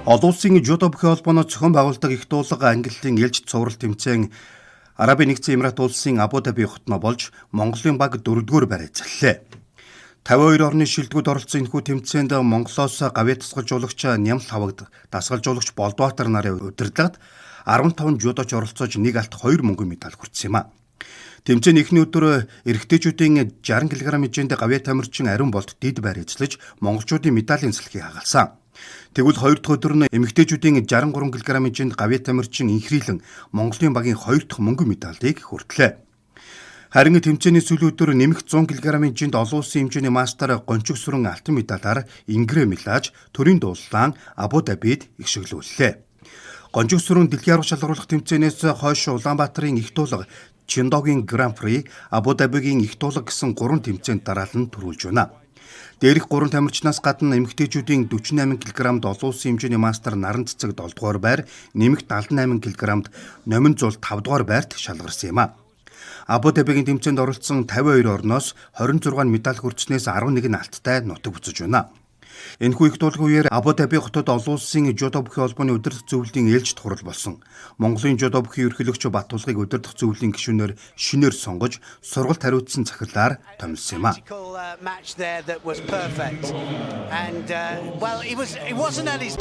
Олон улсын жүдо бүхий холбооноос зохион байгуулдаг их дуулга ангиллын ээлжит цуврал тэмцээн Арабын Нэгдсэн Эмират Улсын Абу Даби хотноо болж, Монголын баг 4-р байр эзэллээ. 52 орны шилдэгүүд оролцсон энэхүү тэмцээнд Монголоос гавьяа дасгалжуулагч Нямл Хавагд, дасгалжуулагч Болдбаатар нарын удирдлагад 15 жүдоч оролцож, нэг алт, 2 мөнгөн медаль хүртсэн юм а. Тэмцээний эхний өдөр эрэгтэйчүүдийн 60 кг хэмжээнд гавьяа тамирчин Ариун Болд дэд байр эзлэж, монголчуудын медалийн салхийг хагалсан. Тэгвэл хоёр дахь өдөр нь эмэгтэйчүүдийн 63 кг хэмжээнд гавьяа тамирчин Инхрийлэн Монголын багийн хоёр дахь мөнгөн медалийг хүртлээ. Харин тэмцээний сүүлийн өдөр нэмэх 100 кг хэмжээнд олон улсын хэмжээний мастер Гончиг Сүрэн алтан медалаар ингэрээ мэлааж, төрийн дууллаан Абу Дабид эгшиглүүллээ. Гончиг Сүрэн дэлхийн арга шалгаруулах тэмцээнээс хойш Улаанбаатарын их дуулга, Чиндогийн Гран При, Абу Дабигийн их дуулга гэсэн гурван тэмцээнд дараалан түрүүлж байна. Дээрх гурван тамирчнаас гадна эмэгтэйчүүдийн 48 кг-д олон улсын хэмжээний мастер Наран Цэцэг 7 дугаар байр, нэмэх 78 кг-д Номин Зул 5 дугаар байрт шалгарсан юм а. Абу Дабигийн тэмцээнд оролцсон 52 орноос 26 медаль хүртснээс 11 нь алттай нутаг буцаж байна. Энэхүү их дуулгын үеэр Абу Даби хотод олон улсын жүдо бүхий холбооны удирдах зөвлөлийн ээлжит хурал болсон. Монголын жүдо бүхий ерөнхийлөгч Баттулгыг удирдах зөвлөлийн гишүүнээр шинээр сонгож, сургалт хариуцсан захирлаар томилсон юм а. Tactical match there that was perfect. And well, he wasn't at his